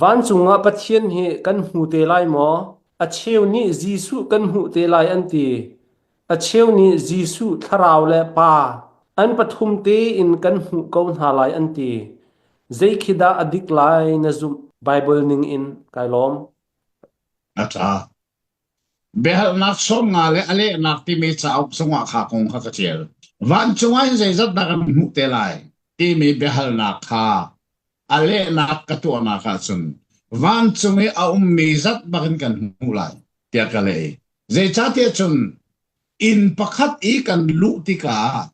Vancung ah Pathian hi kan hmu te lai maw? A cheu nih Jesuh kan hmuh te lai an ti. A cheu nih Jesuh thlarau le Pa an pathum tein kan hmuh ko hna lai an ti. Zei khi dah a dik lai na zumh? Baibal ning in kai lawm. A ṭha. Biahalnak 50 le a lehnak timi cauk chungah kha kong kha ka ṭial. Vancung ah hin zeizat dah kan hmuh te lai timi biahalnak kha a lehnak ka tuahnak ahcun vancung i a ummi zat bakin kan hmuh lai tiah ka leh i zeicahtiah cun inn pakhat i kan luh tikah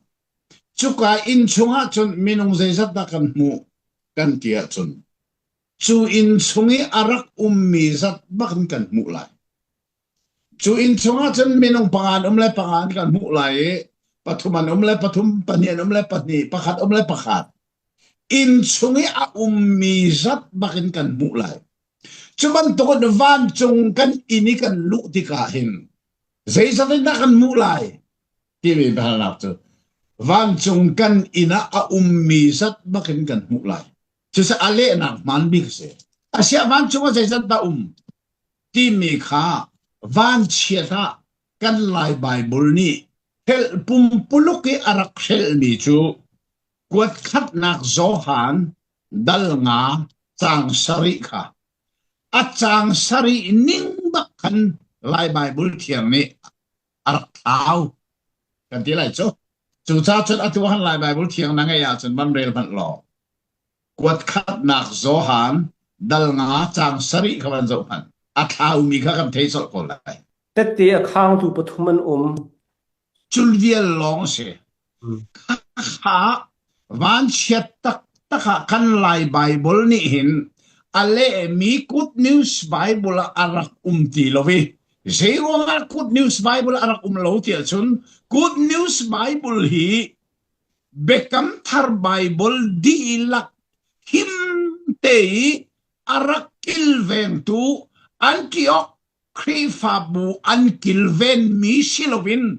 cuka inn chungah cun minung zeizat dah kan hmuh kan ti ahcun cu inn chung i a rak ummi zat bakin kan hmuh lai. Cu inn chungah cun minung panga an um le panga an kan hmuh lai i pathum an um le pathum, pahnih an um le pahnih, pakhat um le pakhat. Inn chung i a ummi zat bakin kan hmuh lai. Cu bantukin vancung kan inn i kan luh tikah hin zeizat in dah kan hmuh lai timi biahalnak cu vancung kan inn ah a ummi zat bakin kan hmuh lai. Cucu a lehnak hmaan bik a si. Asiah vancung ah zeizat dah um timi kha vanchiat ah kan Lai Baibal nih hrelh pumpuluk i a rak hrelhmi cu kuat khatnak Johan dal nga caang sarih kha a caang sarih ning bak khan Lai Baibal thiang nih a rak thlau kan ti lai cu. Cucaah cun atu han Lai Baibal thiang na ngeih ahcun van rel hmanh law kuat khatnak Johan dal nga caang sarih kha van zoh hmanh. A thlaumi kha kan thei colh ko lai. Tette a khangtu pathum an um. Cul vial lawng a si. Kha vanchiat taktak ah kan Lai Baibal nih hin a lehmi Good News Bible ah a rak um ti lo i zei ruangah Good News Bible a rak um lo ti ahcun Good News Bible hi Biakam Thar Bible dihlak him te i a rak kilvengtu Antioch Khrihfabu an kilvenmi si loin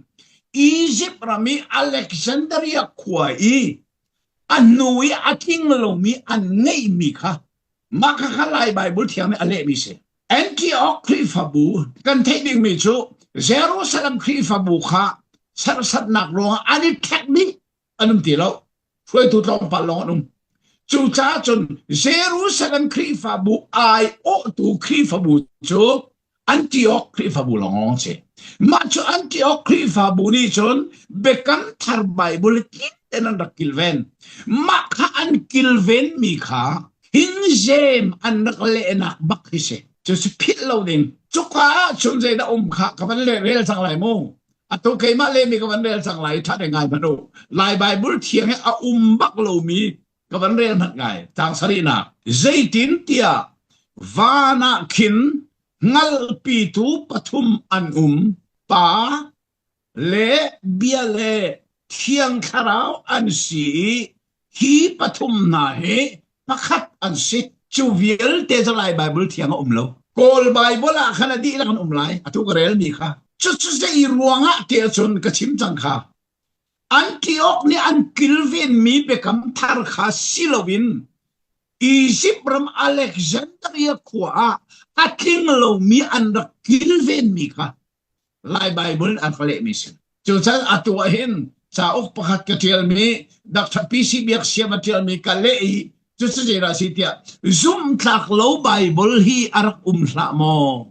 Izipt ram i Alexandria khua i a hnu i a tling lomi an ngeihmi kha mah kha kha Lai Baibal thiang nih a lehmi si. Antioch Khrihfabu kan theih dingmi cu Jerusalem Khrihfabu kha serhsatnak ruangah an i ṭhek dih an um ti lo. Hruaitu tlawmpal lawng an um. Cucaah cun Jerusalem Khrihfabu aiawhtu Khrihfabu cu Antioch Khrihfabu lawng si. Mah cu Antioch Khrihfabu nih cun Biakam Thar Bible tling tein an rak kilven. Mah kha an kilvenmi kha King James an rak lehnak bak hi si. Cucu philh lo ding. Cuka ah cun zeidah um kha ka van rel cang lai mu. Atu keimah lehmi ka van rel cang lai ṭha te ngai hmanh u. Lai Bible thiang hi a um bak lomi ka van rel hmanh ngai. Caang sarihnak. Zeitin tiah van ah khin hngalhpitu pathum an um. Pa le Bia le Thiang Thlarau an si i hi pathum hna hi pakhat an si. Cu vialte cu Lai Bible thiang a um lo. Kawl Bible ah khan a dihlak an um lai. Atu ka relmi kha. Cucu zei ruangah tiah cun ka chim cang kha. Antioch nih an kilvenmi biakam thar kha si loin Egypt ram Alexandria khua ah a tling lomi an rak kilvenmi kha Lai Bible in an ka lehmi si. Cucan atu ah hin cauk pakhat ka ṭialmi Dr. PC Biak Siam a ṭialmi ka leh i cucu zeidah si tiah zumhtlak lo Bible hi a rak um hlah maw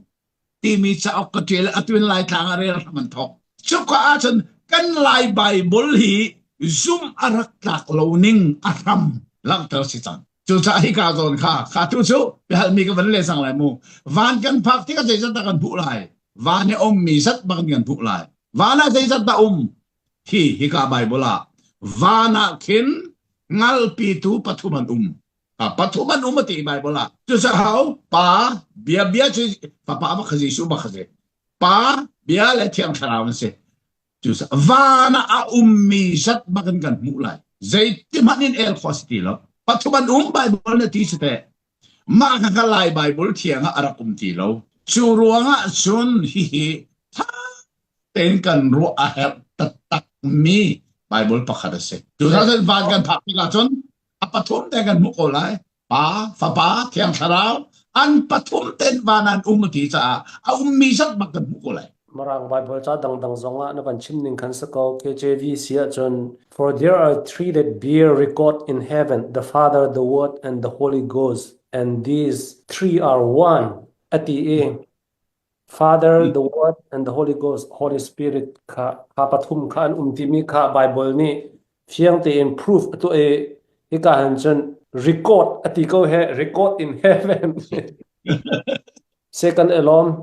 timi cauk ka ṭial atu in Laitlang ah rel hram an thawk. Cuka ahcun kan Lai Bible hi zumh a rak tlak lo ning a hram langhter si cang. Cucaah hika zawn kha kha tu cu biahalmi ka van le cang lai mu. Van kan phak tikah zeizat dah kan hmuh lai? Van i ummi zat bak in kan hmuh lai. Van ah zeizat dah um? Hi hika Bible ah van ah khin ngalpitu pathum an um. Pathum an um a ti Bible ah. Cucaah hau pa bia bia cu fapa bak kha Jesuh bak kha si. Pa bia le Thiang Thlarau an si. Cucaah van ah a ummi zat bak in kan hmuh lai. Zeiti hmanh in el khawh si ti lo. Pathum an um Bible na ti si teh. Mah kha ka Lai Bible thiang ah a rak um ti lo. Cu ruangah cun hihi tha tein kan ruah a herh taktakmi Bible pakhat a si. Cucaah cun van kan phak tikah cun a pathum te kan hmuh ko lai. Pa, Fapa, Thiang Thlarau. An pathum ten van an um ti caah a ummi zat bak kan hmuh ko lai. Mirang Bible ca dangdang zong ah na van chim ning khan si ko. KJV si ahcun For there are three that bear record in heaven, the Father, the Word, and the Holy Ghost, and these three are one. Ati i Father, the Word, and the Holy Ghost, Holy Spirit kha kha pathum kha an um timi kha Bible nih fiang tein proof a tuah i hika han cun record a ti ko he record in heaven. Second elom.